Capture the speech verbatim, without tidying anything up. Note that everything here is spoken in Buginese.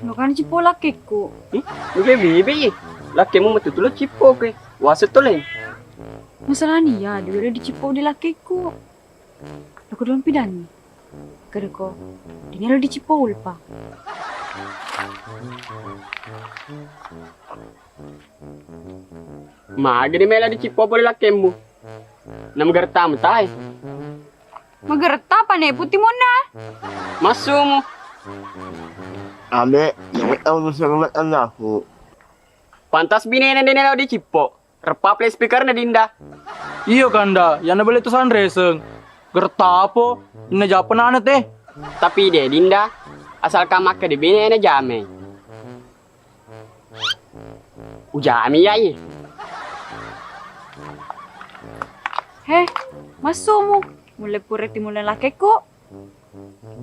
Lo kan cippo lakkekku. Ih, lu ke bibi ye. Lakkemu metu tulo cippo ke. Waset tole. Masalahnya ya, dia udah dicippo di lakkekku. Lo kedua pidanni. Kedeko. Dia lo dicippo ulpa. Magi de mela dicippo pole lakkemmu. Namagerta mutai. Magerta pa ne puti munna. Massumu. Ame, yang tahu musuh aku. Pantas binene dene lao dicippo. Repap le speaker na Dinda. Iyo kanda, yana bele tu sanreseng. Gertapo, inna japa nana te. Tapi de Dinda, asalkan makka de binene jame. Ujami ya ye. He, massumu. Mulle pura timulle lakkekku.